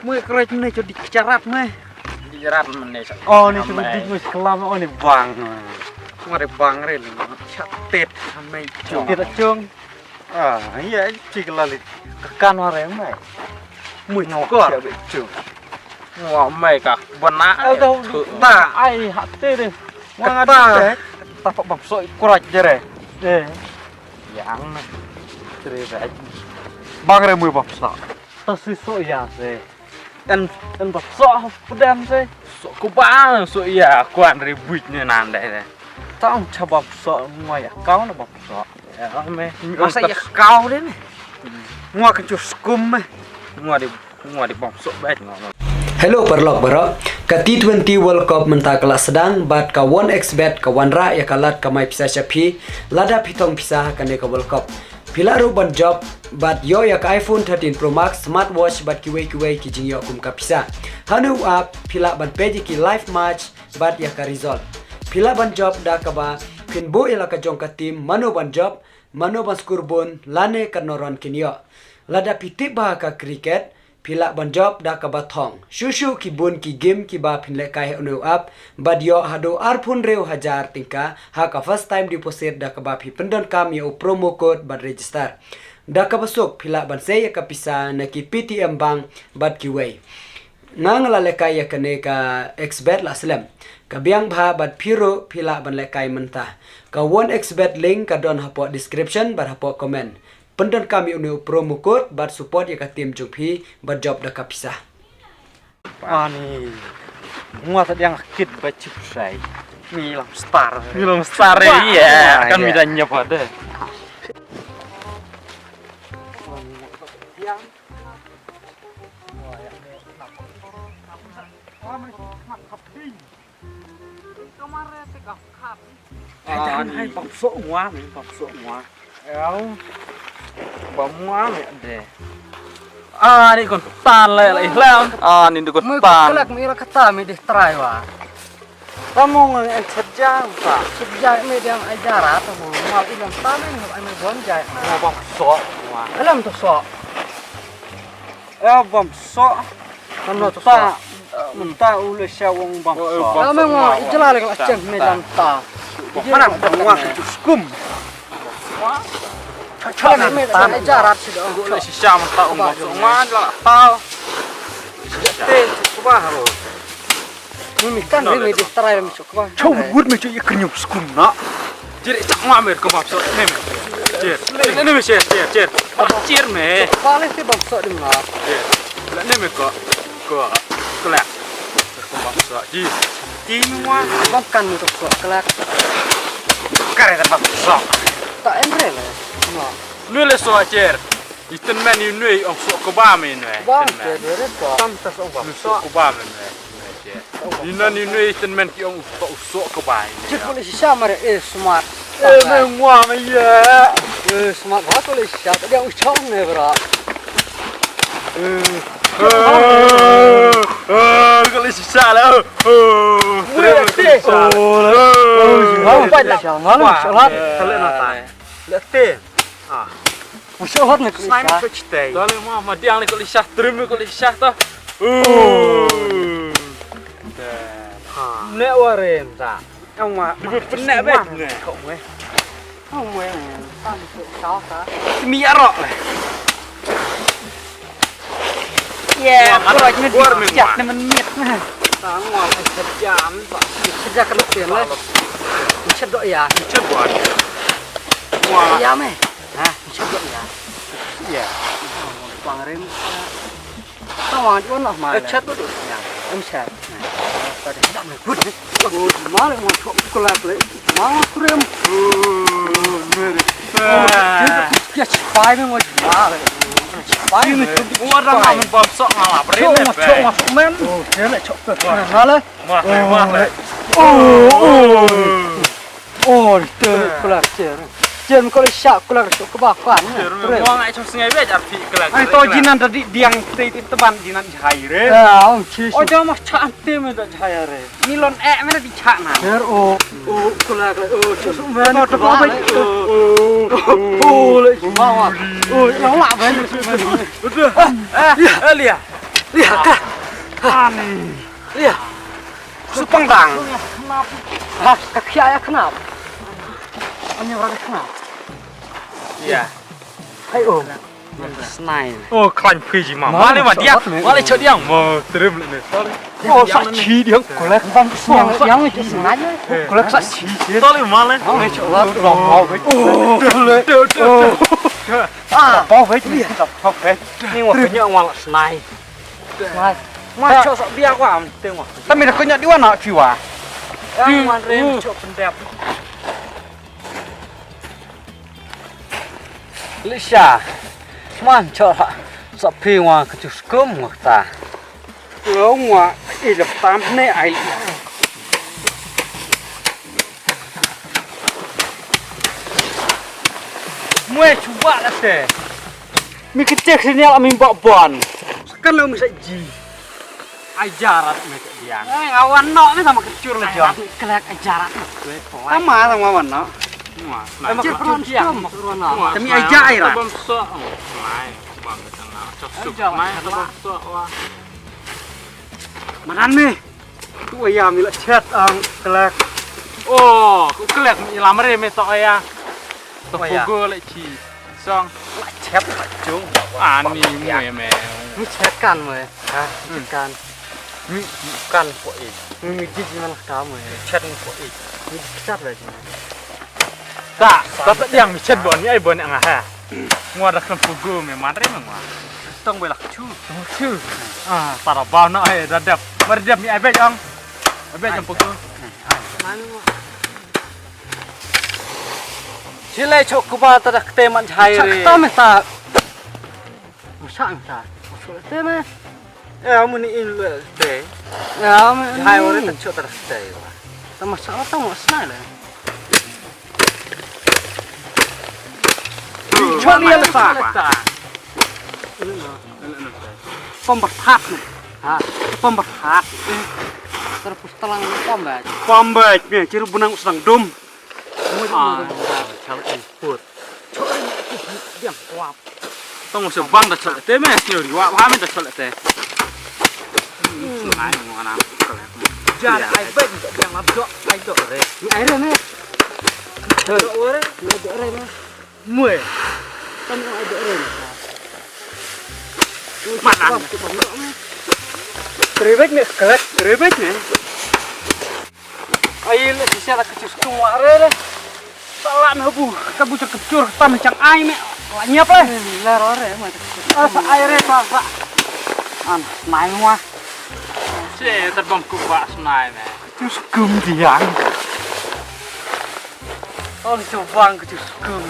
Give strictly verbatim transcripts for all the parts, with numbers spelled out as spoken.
Mui kroi ne cho di charat me. Di charat me ne. Oh, ni cho di mui kelam, oh, ni bang. Mari bang re ni. Chatet me cho. Kita chung. Ah, iya, cik lali. Kakan ware mai. Mui ngau kor. Siap, cuk. Ngau mai kak bena. Eh, tau. Ta. Ai, hati deh. Ngau ngat. Ta. Ta pak bam sok kurat jere. Eh. Yang na. Cere bai. Bang re mui bam sok. Ta si sok ya se. En, en bam sok pedam se. Sok ku bang sok ya kuan re buit ne nan deh. Ta ong cha bam sok ngau ya kau na bam sok. Ya, me. Masa ya kau deh ni. Ngua kan cus kum me. Ngua di, ngua di bom sok bet ngua. Hello paralok baroh. Ka T twenty World Cup mynta ka la sdang bad ka One X Bet ka wanrah ïa ka lad kamai pisa sha phi. Lada phi thong pisa ha kane ka World Cup, phi lah ruh ban jop bad ïoh ïa ka iPhone thirteen Pro Max, smartwatch bad kiwei kiwei ki jingïoh kum ka pisa. Hanu ap phi lah ban peit ïa ki live match bad ïa ka result. Phi lah ban jop da kaba phin buh ïa la ka jong ka team, mano ban jop, mano ban score bun, lane katno run kin ïoh. Lada phi tip bha ka cricket, phi lah ban jop da kaba thong. Shuh shuh ki bun ki game kiba phin lehkai ha une u app, bad ïoh haduh arphew hynriew hajar tyngka ha ka first time deposit da kaba phi pyndonkam ïa u promo code bad register. Da kaba suk phi lah ban sei ïa ka pisa na ki Paytm Bank bad kiwei. Nga nga la lehkai ïa kane ka X Bet la slem. Ka biang bha bad phi ruh phi lah ban lehkai mynta. Ka One X Bet link ka don hapoh description bad hapoh comment. Pyndonkam ïa une u promo code bad support ïa ka team jong phi bad jop da ka pisa. Ani. Ngua ta diang kit ba chip sai. Mi lam star. Mi lam star, iya. Kan mi dan nyapa deh. Ah, ni bam sok ngua, ni bam sok ngua. Bam ngua me de. Ah, ni kon tan le, le, le. Ah, ni kon tan. Kelak mi ra kata mi deh trai wa. Kamu ngai en sejang pa. Sejang me diang ajar atau mau mal ilang tanah ni ai me bon jai. Ngua bam sok ngua. Alam tu sok. Eh, bam sok. Kam no to sok. Mynta u le sha wong bam sok. Ame ngwa ijla le la cheng me jam ta. Mana ngwa ke skum. Chale me jam jarat si do. Ko le shisha mynta u bam sok ngwa la tau. Te ko ba haro. Ni mi kan ri mi di trai mi sok ba. Chau wut mi chu ye knyup skum na. Jer, chak ma mer ko bam sok ne me. Jer. Ne me jer, jer, jer. Jer me. Ba le ti bam sok ding na. Jer. La ne me ko. Ko. Kelak. Ko bam sok ji. Ti mi wa. Bam kan mi sok kelak. Kare ta bam sok. Ta en re le. No. Nu le sok jer. Iten men yu nui ong sok ko bam yu nui. Bam jer re ko. Tam ta sok bam sok. Ko bam yu nui. Ina ni nui iten men ki ong u sok, u sok ka bai. Cik boleh sisa mare eh smart. Eh, me ngwa me ya. Eh, smart ha boleh sisa. Tadi aku cong ne bra. Eh. Eh, boleh sisa lah. Oh. Boleh sisa. Oh, lah. Oh, boleh sisa. Malu, salat. Salat nata. Letih. Ah. Musuh hot ni. Snaim tu cetai. Tole ma, ma diang ni ko lisah, trim ni ko lisah tu. Uh. Ha. Ne warem ta. Yang ma. Di pernah bet. Kau mwe. Kau mwe. Tam tu kau ta. Semi arok lah. Ya, buat ni dia. Ni menit nah. Tang wah kerja ni pak. Kerja kena pin lah. Macam dok ya. Macam buat. Wah. Ya meh. Ha, chat dok ya. Ya. Pang rem. Tawang juan lah mana. Chat dok ya. Em chat. Pada dak me good. Good mal mo chok kelak le. Mal kurem. Oh, mere. Ya chipai me mo mal. Chipai me. Orang nak bom sok ngalap rem. Chok mo chok mo men. Oh, dia le chok ke. Mana le? Mah, mah. Oh, oh. Oh, tu kelak cer. Cer kau le syak kelak syak ke bakwan. Cer, muang ai chong sengai be jar pi kelak. Ai to jinan tadi diang te te teban jinan jahai re. Ya, om chi. Oh, jam mah chak ante me dak jahai re. Ni lon ek me di chak na. Cer, oh. Oh, kelak le. Oh, chuk men. To to ba. Oh, oh. Oh, le. Mah, mah. Oh, lak lak be. Betul. Eh, eh, Lia. Lia ka. Ani. Lia. Supang dang. Ha, ka khia ya khnap. Ani ra khnap. Lia. Hai, oh. Snai. Oh, klan phi ji ma. Ma le ma diang. Ma le chot diang. Mo trim le ne. Oh, sa chi diang. Kolek bang snai yang ji snai. Kolek sa chi. To le ma le. Oh, le chot la. Oh, le. Oh. Ah, pau wei ni, pau wei. Ni wa kenya wa la snai. Snai. Ma chok sok bia wa am teng wa. Ta mi da kenya di wa na chi wa. Ang wan rem chok pendap. Lisha. Man chok sok pi wa ka chu skum wa ta. Lo ngwa i lep tam ne ai. Mwe chuba la te. Mi kete sini ala mi bak bon. Kan lo mi sa ji. Ai jarat mi ke dia. Eh, awan no mi sama kecur le jo. Kelak ai jarat. Sama sama wan no. Mwa. Ai ma kecur dia. Kami ai ja ai ra. Bom so. Mai. Bom tengah. Chok suk. Mai bom so wa. Manan mi. Tu ya mi la chat ang kelak. Oh, ku kelak mi lam re mi to ya. To ya. Pugo le chi. Song. La chat la jong. Ani mu ya me. Mi chat kan mu. Ha, chat kan. Mi kan po e. Mi mi ji ji man ka mu. Chat po e. Mi chat la ji. Ta, ta ta diang mi chet bon, mi ai bon nga ha. Ngwa da kan pugu mi man re ngwa. Tong bela chu. Chu. Ah, ta ra ba na ai da dep. Mar dep mi ai bej ong. Ai bej ong pugu. Chile chok kuba ta da kte man chai re. Chak ta me ta. Musa ta. Musa te me. Eh, amu ni in le te. Ya, amu ni. Hai ore ta chot ta te. Ta ma sa ta ma sna le. Chot ni le ta. Pom berhat ni. Ha, pom berhat. Ter pustalang pom ba. Pom ba, ni chiru bunang sedang dum. Ah, chal in put. Chot ni. Diam kuap. Tong se bang da chale te me senior wa ha me da chale te. Ai mo na. Jan ai bet yang abdo ai do re. Ni ai re me. Do re. Ni do re me. Mue. Kan ai do re. Mana. Rebek me kelek rebek me. Ai le shisha la kecur skum wa re le. Salah me bu ka bu cur kecur tam chang ai me. La nyap le. La ro re ma. Asa ai re sa sa. An nai wa. Se terbang ku ba snai me. Kecur skum diang. Ton chubang kecur skum.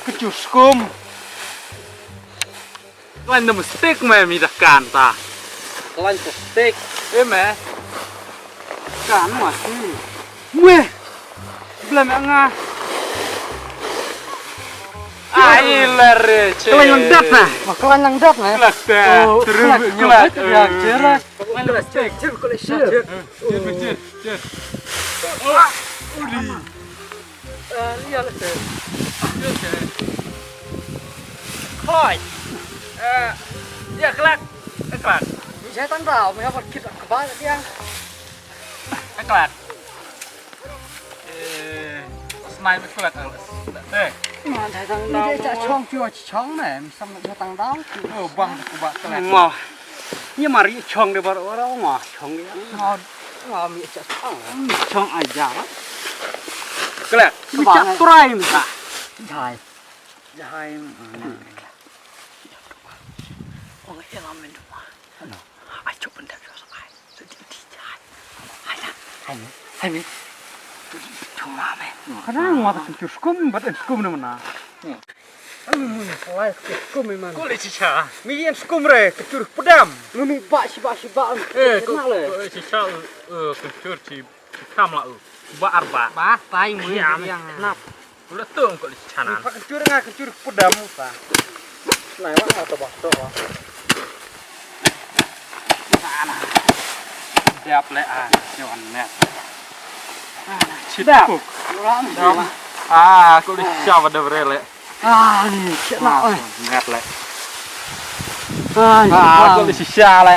Kecur skum. Lan da mistake me mi da kan ta. Lan mistake. Eh me. Kan ma si. Me. Bla me nga. Ai la re che. Klan lang dat na. Ma klan lang dat na. Klan ta. Oh, terus klan klan. Ya jera. Klan mistake. Che ko le che. Che che che. Oh, uri. Eh, lia le te. Hoi. Eh, lia kelak. Eh, kelak. Mi jai tang dau, mi hap kit ka ba dia. Eh, kelak. Eh, snai mi kelak. Eh. Mi jai tang dau. Mi jai chong pio chong me, mi sam jai tang dau. Oh, bang ku ba kelak. Mo. Ni mari chong de bar ora mo chong ya. Mo. Ngam ïa chong. Chong ajar. Kle, mi chak trai mi ka. Jai. Jai. Ong ïa la men duma. Ai chok pendek sa ai. Jadi di jai. Ai la. Hai mi. Hai mi. Chuma me. Kana ngwa ka skum bad skum na mana. Anu mun lai skum man. Ko le chicha. Mi yen skum re kecur pedam. Ngami ba shi ba shi ba. Eh, ko le chicha, eh, kecur chi kam la u. Ba arba. Ba tai mun yang nap. Ko le tung ko le chicha nan. Ba kecur nga kecur pedam pa. Nai wa to ba to. Dap le a, yo an ne. Chit dap. Ah, ko le chicha ba de re le. Ah, ni, shit na, oi. Ngat le. Ah, ko le shisha le.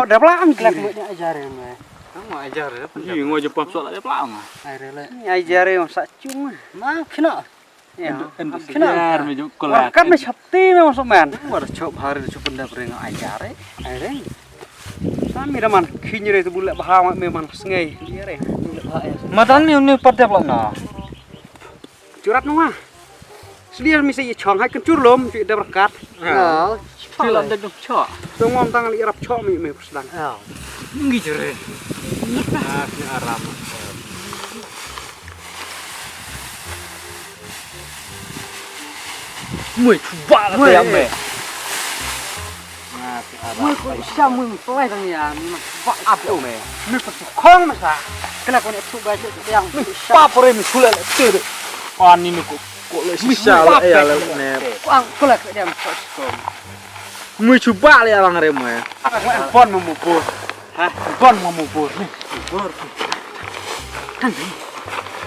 Pau da plang. Klek mo ni ajar em. Mo ajar em. Ji ngo je pam sok la da plang. Ai re le. Ni ajar em sa chung. Ma kino. Ya. Kino. Kan me chapti me masuk man. War chop hari chop benda pering ajar eh. Ai re. Sami da man kini re tu bulak bahama me man sngai. Ni re. Matan ni ni pat da plang na. Churat nunga. Sedia mi sa ïa chong hai kan chur lom, chu da berkat. Ti lam da duk chok. Tong ngom tang li rap chok mi me persdang. Ngi jere. Ah, ni aram. Mui chuba la te me. Mui ko sha mui plai dang ya, mi ma ba ap tu me. Mi ko khong ma sa. Kena ko ne tu ba che yang. Mi pa pore mi sula le te. Ani mi ko ko le sha la ya le ne. Ko ang ko le ke diam ko ko. Mui chuba le ya bang re mui. Bon mo mo bor. Ha, bon mo mo bor ni. Bor. Kan ni.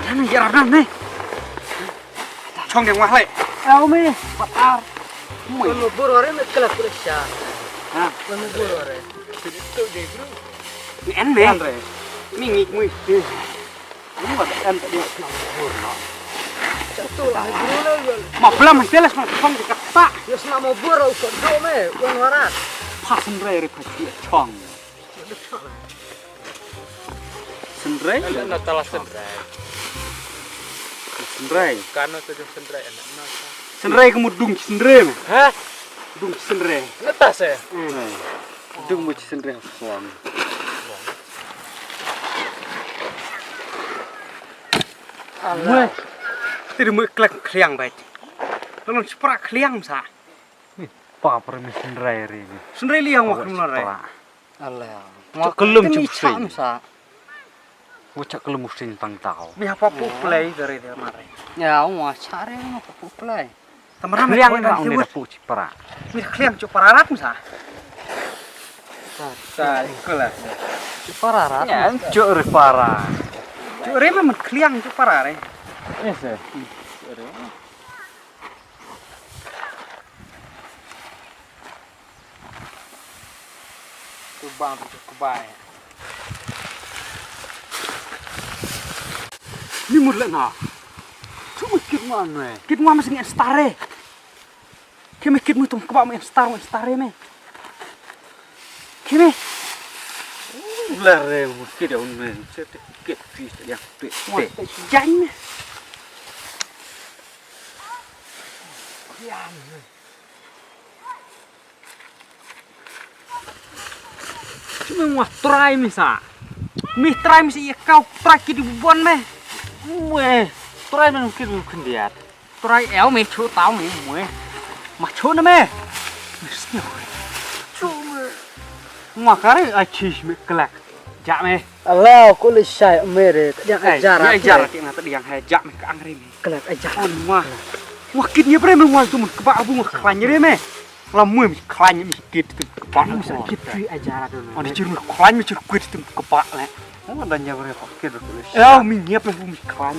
Kan ni ya ran ni. Chong ding wah lai. Au me, patar. Mui. Mo bor ore me kala kula sha. Ha. Mo bor ore. Ni en me. En re. Mi ngik mui. Ni wa en ta dia kena mo bor no. Chatu la guru la yo. Ma blam teles ma chong di kata. Yo sna mo bor au ko do me, wan warat. Pasen re re pati chong. Sendrai? Anak na tala sendrai. Sendrai. Kano tu je sendrai anak na. Sendrai kamu dung sendrai me. Ha? Dung sendrai. Ngetas eh. Hmm. Dung mu sendrai suang. Mui. Tiri mui klek kliang baik. Lalu ceprak kliang sa. Ni, pa permi sendrai ri. Sendrai liang wak nula rai. Alah. Cak kelum cak sing. Sa. Wa cak kelum sing tang tau. Mi apa pu play dari dia mari. Ya, wa cak re ma pu play. Tamaran kliang kan ni pu ci para. Mi kliang cak para rat sa. Sa, sa, ikulah. Ci para rat. Ya, cak re para. Cak re memang kliang cak para re. Yes, sir. Tu bang tu cukup baik. Ni mut le na. Cuma kit ngwan me. Kit ngwan masih ngi star eh. Keme kit mu tum kebak me star me star eh me. Keme. Ular eh mu kit ya un me. Kit fish yang tu. Wah, jangan me. Kian. Cuma wah try mi sa. Mi try mi sa ïa kau try ki di bubon me. Mue. Try men ki di khyndiat. Try el mi chu tau mi mue. Ma chu na me. Chu me. Ngwa kare ai chi mi klak. Ja me. Alah, ko le shai mere. Tadiang ajar. Ajar ti na tadiang hai ja me ka angre me. Klak ajar. On ngwa. Ngwa kit ni pre me ngwa tu mun kebak abu ngwa klan ni me. Lam mui mi khlaiñ mi kit tu kpa. Kit tu ajar tu. Ani chir mi khlaiñ mi chir kit tu kpa le. Oh dan ya bre kit tu. Eh mi ngiap le mi khlaiñ.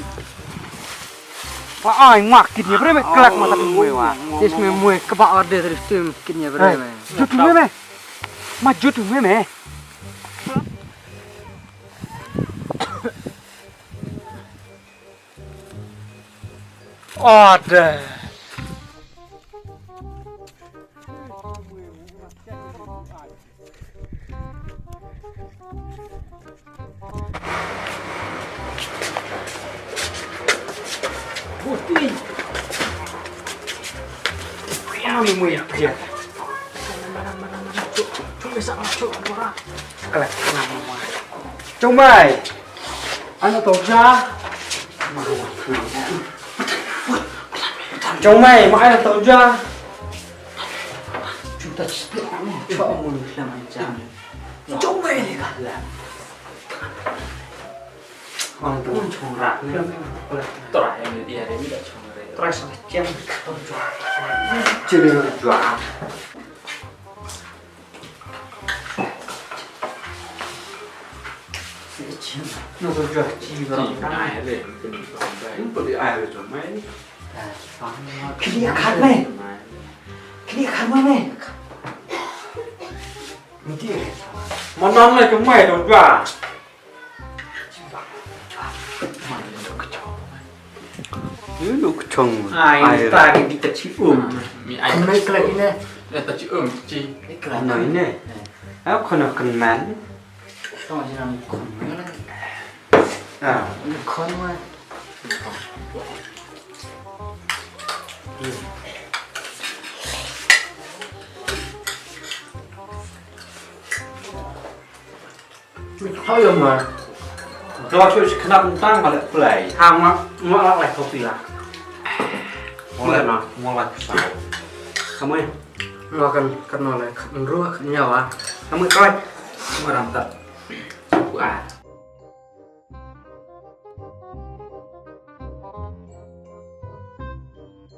Pa ai ngwa kit ni bre me klak mata tu mui wa. Tis me mui kpa orde tu tu kit ni bre me. Jut tu me me. Ma jut tu me me. Orde. Putih. Kaya mi mui kaya. Cuk, cuk, bisa cuk, ora. Kelak nama. Chong Mai. Anak tau ja. Chong Mai, ma anak tau ja. Chuta chita, chua mun lam aja. Chong Mai ni ka. Wan tu chong rak ni. Trai ni dia dia ni dah chong rak. Trai sama chong tau ja. Chiri ja. No, so just chi ba. Chi ai le. Hm, put ai le to mai. Kini khat mai. Kini khat mai. Mesti. Manan le to mai to ba. Ni nuk chong. Ai, ta ki di ta chi um. Mi ai. Mai kala ine. Eh, ta chi um chi. Ai kala ine. Ai khona kan man. Tong ji nang khon ma. Ah, khon ma. Kau yang ma. Kau tu si kenapa tang balik play? Ha, ma, ma lah lah kau pila. Mulai na, mulai kesal. Kamu ya? Makan kan oleh kan ruh kan nyawa. Kamu kau. Kamu rantak. Wah.